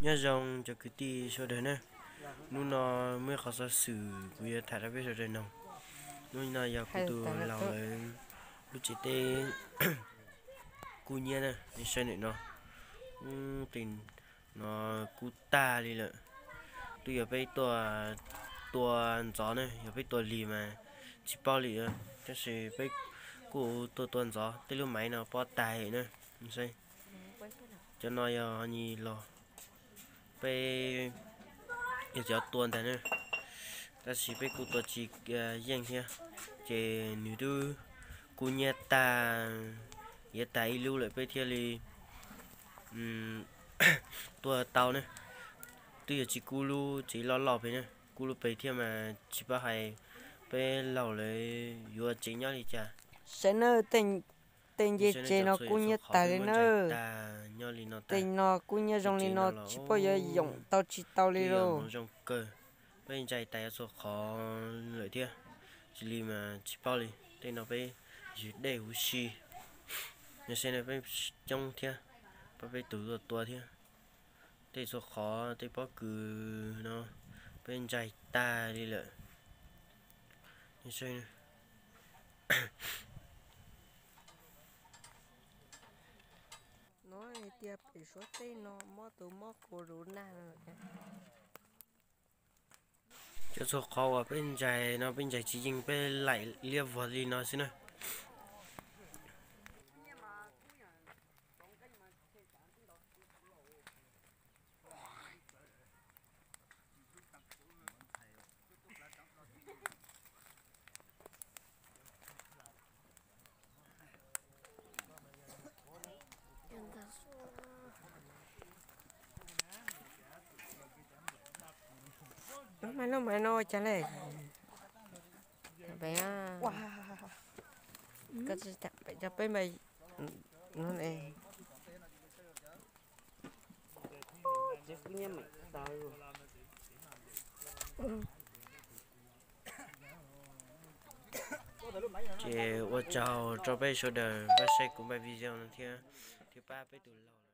Nyob zoo cov kwv tij sawv daws na, hnub no muaj ib qhov xov xwm kuv yuav tham rau peb sawv daws mloog. Hnub no yog kuv tus laus lawv lub tsev teb kub nyiab na, nej saib ntawm no, ub, tej no kub tag li lawm. Twb yog peb tuaj tua ntxov na, yog peb tua lig mas tsis paub li, tab sis peb kuj tuaj tua ntxov, tej lub maiv no pob tag na. Saib, cov no yog nyis los peb yog cov tua ntag na, tab sis peb kuj tua tsis yeej thiab, ces nws twb kub nyiab tag, yav tag ib lub lawm peb thiaj li tuaj tau ne. Twb yog tsis kub lub tsev loj loj pem na, kub lub pem thiab mas tsis paub hais peb laus lawv yuav tsev nyob li cas. Saib na, tej nce tsev no kub nyiab tag li na. Tej no kub nyiab zoo li no tsis paub yuav yoom tau tsis tau li lauj. Peb ntsais tas yuav txhua qhov lawm thiab, tsis li mas tsis paub li. Tej no peb ywg dej huv si, no saib na, peb coob thiab, pab peb tus tuaj tua thiab. Tej txhua qhov tej pob kws no peb ntsais tag li lawm. No tias pem suab tej no mob tus mob corona no. Cov txhua qhov uas peb ntsais no peb ntsais tsis yeej, peb laim liab vog li no xwb na. Mas no mas no cas le? Peb, koj tsis tham pem cov peb mas no ne. Ces ua tsaug rau peb sawv daws pab saib kuv npaj video no thiab, thiab pab peb tus laus.